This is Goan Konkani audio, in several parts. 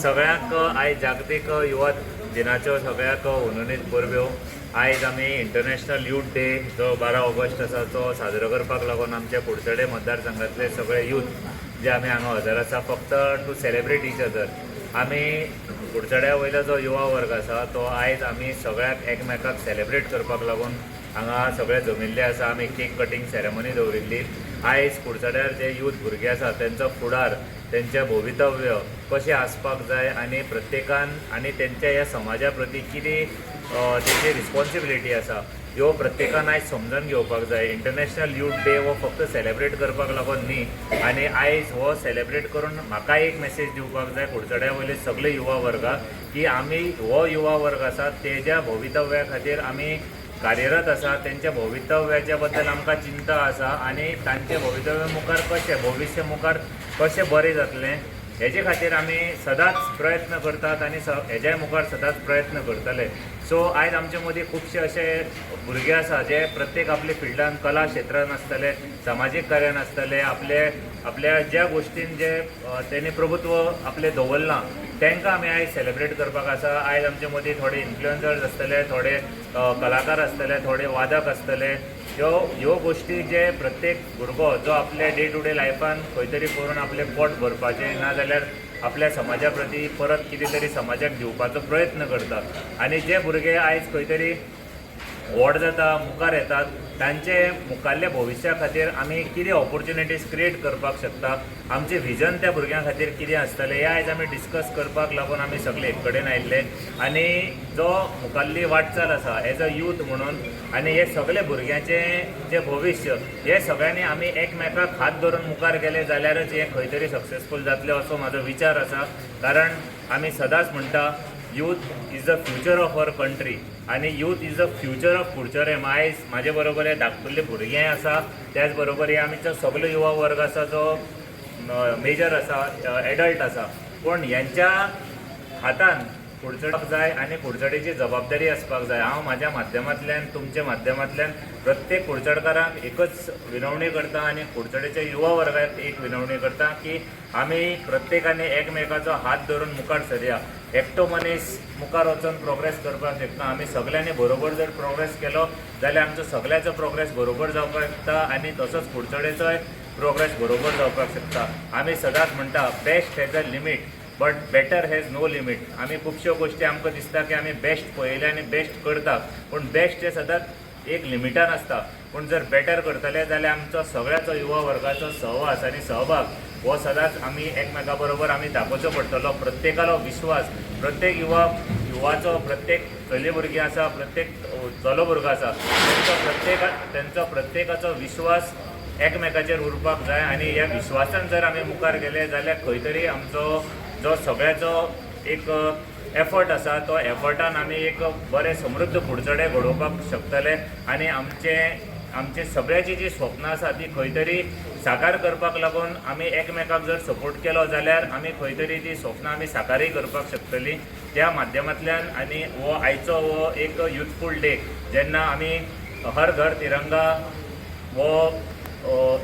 सगळ्यांक आयज जागतीक युवा दिनाच्यो सगळ्यांक हुनहुनीत परब्यो. आयज आमी इंटरनॅशनल यूथ डे जो 12 ऑगस्ट आसा तो साजरो करपाक लागून आमच्या कुडचडे मतदारसंघातले सगळे यूथ जे आमी हांगा हजर आसा, फक्त टू सेलिब्रेट इच अदर. आमी कुडचड्या वयलो जो युवा वर्ग आसा तो आयज आमी सगळ्याक एकमेकाक सेलिब्रेट करपाक लागून हांगा सगळे जमिल्ले आसा. आमी केक कटींग सेरेमनी दवरिल्ली. आयज कुडचड्यार जे यूथ भुरगे आसा तेंचो फुडार, तेंचें भवितव्य कशें आसपाक जाय आनी प्रत्येकान आनी तेंच्या ह्या समाजा प्रती कितें तेंची रिस्पॉन्सिबिलिटी आसा, ह्यो प्रत्येकान आयज समजून घेवपाक जाय. इंटरनॅशनल यूथ डे हो फक्त सेलेब्रेट करपाक लागून न्ही आनी आयज हो सेलेब्रेट करून म्हाका एक मेसेज दिवपाक जाय कुडचड्या वयले सगळे युवा वर्गाक की आमी हो युवा वर्ग आसा तेज्या भवितव्या खातीर आमी कार्यरत आसा. तेंच्या भवितव्याच्या बद्दल आमकां चिंता आसा आनी तांचे भवितव्य मुखार कशें, भविश्य मुखार कशें बरें जातलें हेजे खातीर आमी सदांच प्रयत्न करतात आनी हेज्या मुखार सदांच प्रयत्न करतले. सो आयज आमचे मदीं खुबशे अशे भुरगे आसा जे प्रत्येक आपल्या फिल्डान, कला क्षेत्रान आसतले, समाजीक कार्यान आसतले, आपले आपल्या ज्या गोश्टीन जे तेणी प्रभुत्व आपलें दवरलां तांकां आमी आयज सेलिब्रेट करपाक आसा. आयज आमचे मदीं थोडे इन्फ्लुएन्सर्स आसतले, थोडे कलाकार आसतले, थोडे वादक आसतले. ह्यो ह्यो गोश्टी जे प्रत्येक भुरगो जो आपल्या डे टू डे लायफान खंय तरी करून आपलें पोट भरपाचें, नाजाल्यार आपल्या समाजा प्रती परत कितें तरी समाजाक दिवपाचो प्रयत्न करता आनी जे भुरगे आयज खंय तरी व्हड जाता, मुखार येतात, तांचे मुखाल्ल्या भविश्या खातीर आमी कितें ऑपॉर्च्युनिटीज क्रिएट करपाक शकता, आमचें विजन त्या भुरग्यां खातीर कितें आसतलें, हें आयज आमी डिस्कस करपाक लागून आमी सगळे एक कडेन आयिल्ले. आनी जो मुखाल्ली वाटचाल आसा एज अ यूथ म्हणून आनी हे सगळे भुरग्यांचें जें भविश्य, हे सगळ्यांनी आमी एकमेकाक हात धरून मुखार गेले जाल्यारच हें खंय तरी सक्सेसफूल जातलें असो म्हाजो विचार आसा. कारण आमी सदांच म्हणटा, youth is the future of our country आनी youth is the future of Curchorem. आयज म्हाजे बरोबर हे धाकटुले भुरगे आसा, त्याच बरोबर हे आमचो सगलो युवा वर्ग आसा जो मेजर आसा, एडल्ट आसा, पूण हेंच्या हातान कुडचड्याक जाय आनी कुडचडेची जबाबदारी आसपाक जाय. हांव म्हाज्या माध्यमांतल्यान, तुमच्या माध्यमांतल्यान प्रत्येक कुडचडकारांक एकच विनवणी करता आनी कुडचडेच्या युवा वर्गाक एक विनवणी करता की आमी प्रत्येकाने एकमेकाचो हात धरून मुखार सरया. एकटो मनीस मुखार वचून प्रोग्रेस करपाक शकना. आमी सगल्यांनी बरोबर जर प्रोग्रेस केलो जाल्यार आमचो सगळ्याचो प्रोग्रेस बरोबर जावपाक शकता आनी तसोच कुडचडेचोय प्रोग्रेस बरोबर जावपाक शकता. आमी सदांच म्हणटा, best has a limit but better has no limit. आमी खुबश्यो गोश्टी आमकां दिसता की आमी बेस्ट पळयले आनी बेस्ट करता, पूण बेस्ट हे सदांच एक लिमिटान आसता. पूण जर बेटर करतले जाल्यार आमचो सगळ्याचो युवा वर्गाचो सहवास आनी सहभाग हो सदांच आमी एकमेका बरोबर आमी दाखोवचो पडटलो. प्रत्येकालो विश्वास, प्रत्येक युवाचो, प्रत्येक चली भुरगीं आसा, प्रत्येक चलो भुरगो आसा, तेंचो प्रत्येकाचो विश्वास एकमेकाचेर उरपाक जाय. आनी ह्या विश्वासान जर आमी मुखार गेले जाल्यार खंय तरी आमचो जो सगळ्याचो एक एफर्ट आसा तो एफर्टान आमी एक बरें समृद्ध कुडचडे घडोवपाक शकतले आनी आमचे आमचे सगळ्याची जी स्वप्नां आसा ती खंय तरी साकार करपाक लागून आमी एकमेकाक जर सपोर्ट केलो जाल्यार आमी खंय तरी ती स्वप्नां आमी साकारय करपाक शकतली. त्या माध्यमांतल्यान आनी हो आयचो हो एक युथफूल डे, जेन्ना आमी हर घर तिरंगा हो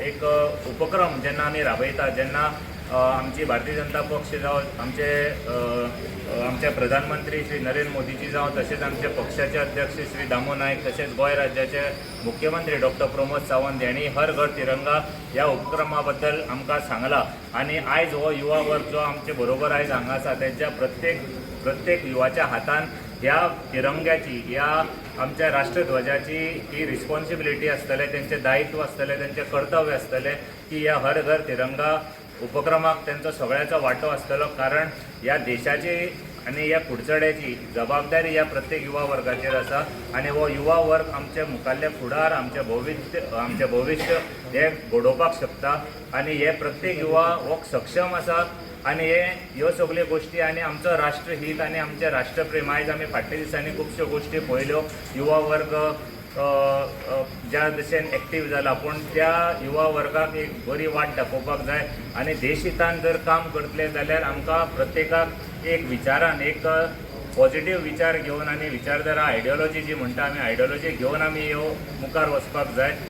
एक उपक्रम जेन्ना आमी राबयता, जेन्ना आमची भारतीय जनता पक्ष जावं, आमचे अ, अ, आमचे प्रधानमंत्री श्री नरेंद्र मोदीजी जावं, तशेंच आमचे पक्षाचे अध्यक्ष श्री दामू नायक, तशेंच गोंय राज्याचे मुख्यमंत्री डॉक्टर प्रमोद सावंत यांनी हर घर तिरंगा ह्या उपक्रमा बद्दल आमकां सांगलां. आनी आयज हो युवा वर्ग जो आमचे बरोबर आयज हांगा आसा, तेंच्या प्रत्येक प्रत्येक युवाच्या हातान ह्या तिरंग्याची, ह्या आमच्या राष्ट्रध्वजाची ही रिस्पॉन्सिबिलिटी आसतलें, तेंचें दायित्व आसतलें, तेंचें कर्तव्य आसतलें की ह्या हर घर तिरंगा उपक्रमाक तेंचो सगळ्याचो वांटो आसतलो. कारण ह्या देशाची आनी ह्या कुडचड्याची जबाबदारी ह्या प्रत्येक युवा वर्गाचेर आसा आनी हो युवा वर्ग आमचे मुखाल्ले फुडार, आमचें भविश्य हे घडोवपाक शकता आनी हे प्रत्येक युवा हो सक्षम आसा. आनी हे ह्यो सगल्यो गोश्टी आनी आमचो राष्ट्रहीत आनी आमचें राष्ट्रप्रेम, आयज आमी फाटल्या दिसांनी खुबश्यो गोश्टी पळयल्यो. युवा वर्ग अ, अ, ज्या भशेन एक्टीव जाला, पूण त्या युवा वर्गाक एक बरी वाट दाखोवपाक जाय आनी देशहितान जर काम करतले जाल्यार आमकां प्रत्येकाक एक विचारान, एक पॉझिटीव विचार घेवन आनी विचारधारा, आयडियोलॉजी जी म्हणटा आमी, आयडियोलॉजी घेवन आमी ह्यो मुखार वचपाक जाय.